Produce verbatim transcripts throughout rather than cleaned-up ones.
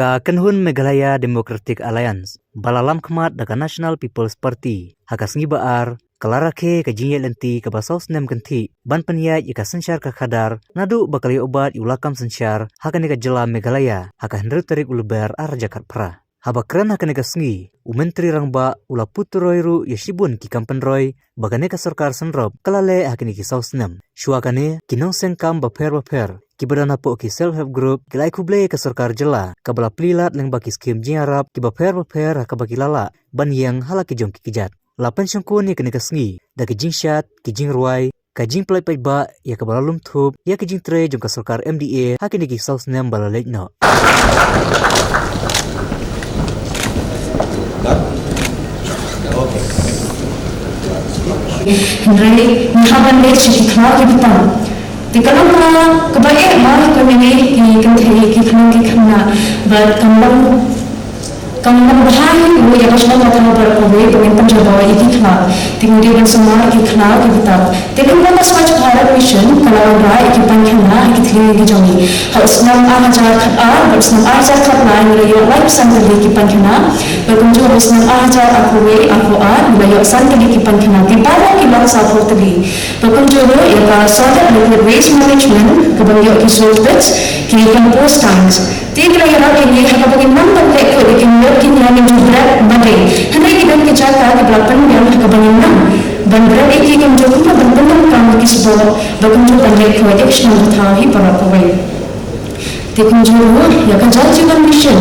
Ka kynhun Meghalaya Democratic Alliance, ba la lam khmat da ka National People's Party, ha ka sngi ba ar, ka la rakhe ka jingïaid lynti kaba saw snem kynthih, ban pynïaid ïa ka synshar khadar, naduh ba ka la ïoh bat ïa u lakam synshar, ha kane ka jylla Meghalaya, ha ka hynriew tarik u Lber ar hajar khatphra. Haba kren ha kane ka sngi, u Myntri Rangbah, u Laputroy ruh ïa shibun ki kam pynroi, ba kane ka sorkar synrop, ka la leh ha kine ki saw snem. Shuwa kane, ki nongseng kam bapher bapher, kiba don hapoh ki self help group, ki la ai khublei ïa ka sorkar jylla, kaba la plie lad lyngba ki skhim jingïarap, kiba pher bapher, ha kaba ki la lah, ban ïeng ha la ki jong ki kjat. La pynshongkun ïa kane ka sngi, da ki jingshad, ki jingrwai, ka jingpynlait paidbah, ïa kaba la lum thup, ïa ki jingtrei jong ka sorkar M D A, ha kine ki saw snem ba la leit noh. Hynrei, ngi hap ban leit sha ki khlaw ki bteng. Te ka long kaba eh ma ka mini ki kynthei ki khynnah ki khynnah bad ka long Ka mut ba ha ïa ka shnong ka thaw baroh kawei ba ngin pynjah ïa ki khlaw. Te ngi dei ban sumar ïa ki khlaw ki btap. Te kumba ka Swachh Bharat Mission ka la wanrah ïa ki painkhana ha ki thylliej ki jong ngi. Ha u snem ar hajar khatar bad u snem ar hajar khatlai ngi la ïoh laiphew san tylli ki painkhana. Bad kumjuh ha u snem ar hajar arphew wei arphew ar ngi la ïoh san tylli ki painkhana. Ki baroh ki long sawphew tylli. Bad kumjuh ruh ïa ka solid liquid waste management kaba ngi ïoh ki sewage pits, ki compost tanks. Te ki la ïarap ïa ngi ha kaba ngin nang ban leh khuid ïa ki miet ki niam, ngin ju bret madei. Hynrei ki don ki jaka kiba la pynbiang ha kaba ngin nang ban bret ïa ki, kumjuh kumba ban pyndonkam ïa ki sboh, bad kumjuh ban leh khuid ïa ka shnong ka thaw hi baroh kawei. Te kumjuh ruh ïa ka Jal Jeevan Mission.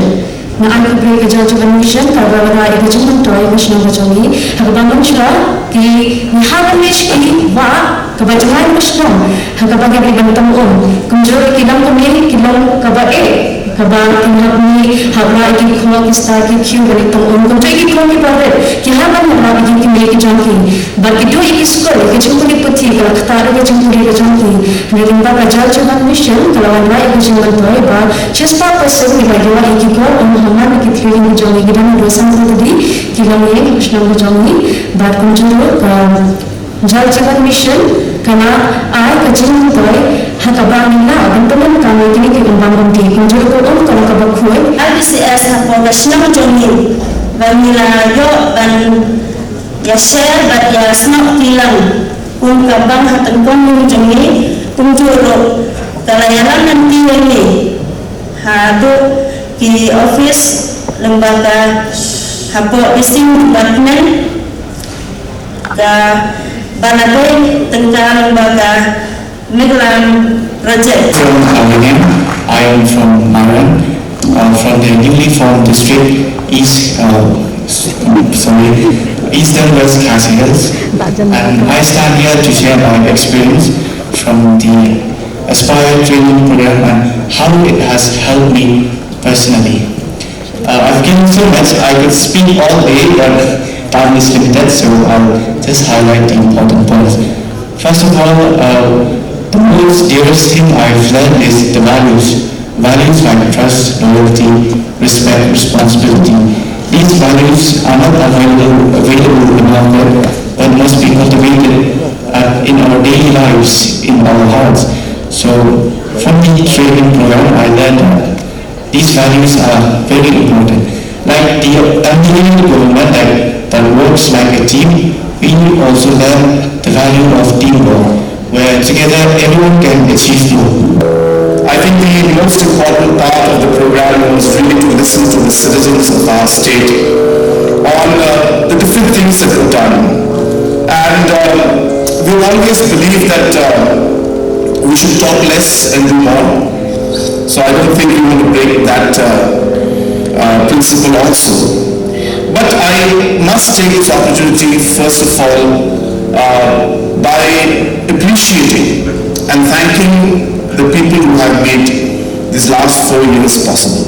Nga ai khublei ïa ka Jal Jeevan Mission kaba wanrah ïa ka jingmyntoi ïa ka shnong ka jong ngi ha kaba mynshwa ki, ngi hap ban leit sha ki wah kaba jngai ka shnong ha kaba ngi dei ban tang um. Kumjuh ki long kumne ki long kaba eh kaba ki hap, ngi hap rah ïa ki khroh ki star ki khiew ban ïa tang um. Kumjuh ki khroh kiba rit ki hap ban rah ïa ki kmie ki jong ki. Bad ki duh ïa ki skul ïa ki jingpule puthi ka la ktah ïa ki jingpule ka jong ki. Hynrei lyngba ka Jal Jeevan Mission ka la wanrah ïa ka jingmyntoi ba shispah percent kiba ïoh ïa ki khroh um ha man ïa ki thylliej ki jong ki, ki don haduh san tylli ki long ïa ka shnong ka jong ngi. Bad kumjuh ruh ka Jal Jeevan Mission ka la ai ka jingmyntoi ha kaba ngin lah ban pyndonkam ïa kine ki um bam um dih. Kumjuh ruh ka um ka long kaba khuid. R B C S hapoh ka shnong jong ngi ba ngi la ïoh ban ïa share bad ïa snoh kti lang kum ka bang ha tyngkong jong ngi. Kumjuh ruh ka la ïalam lynti ïa ngi haduh ki office lyngba ka hapoh Business Department, ka ba la dei tyngka lyngba ka Meghalaya Project. From Awaning, I am from Maran, uh, from the newly formed district, East, uh, s-, sorry, Eastern West Khasi Hills, and I stand here to share my experience from the Aspire training program and how it has helped me personally. Uh, I've given so much, I could speak all day, but time is limited, so I'll just highlight the important points. First of all, uh, the most dearest thing I've learned is the values. Values like trust, loyalty, respect, responsibility. These values are not available, available in the market, but must be cultivated, uh, in our daily lives, in our hearts. So, from the training program, I learned that these values are very important. Like the L D A government that, that works like a team, we also learn the value of teamwork, where together everyone can achieve more. I think the most important part of the program was really to listen to the citizens of our state on, uh, the different things that were done. And, um, we always believe that, uh, we should talk less and do more. So I don't think we want to break that, uh, uh, principle also. But I must take this opportunity, first of all, uh, by appreciating and thanking the people who have made these last four years possible.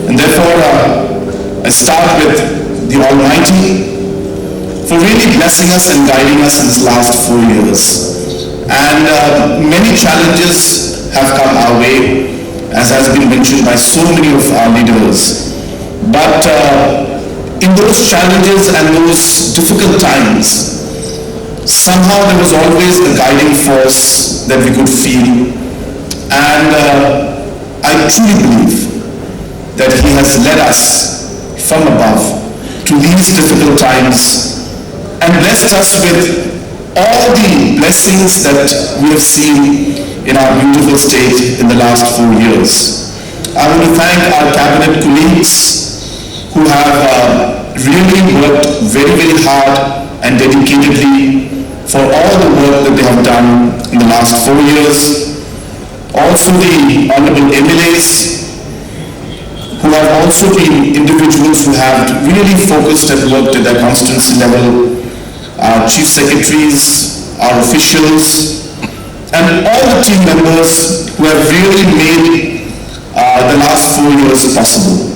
And therefore, uh, I start with the Almighty for really blessing us and guiding us in these last four years. And, uh, many challenges have come our way, as has been mentioned by so many of our leaders. But, uh, in those challenges and those difficult times, somehow there was always a guiding force that we could feel. And, uh, I truly believe that He has led us from above to these difficult times and blessed us with all the blessings that we have seen in our beautiful state in the last four years. I want to thank our cabinet colleagues who have uh, really worked very, very hard and dedicatedly for all the work that they have done in the last four years. Also, the honorable M L As who have also been individuals who have really focused and worked at their constituency level, our chief secretaries, our officials, and all the team members who have really made uh, the last four years possible.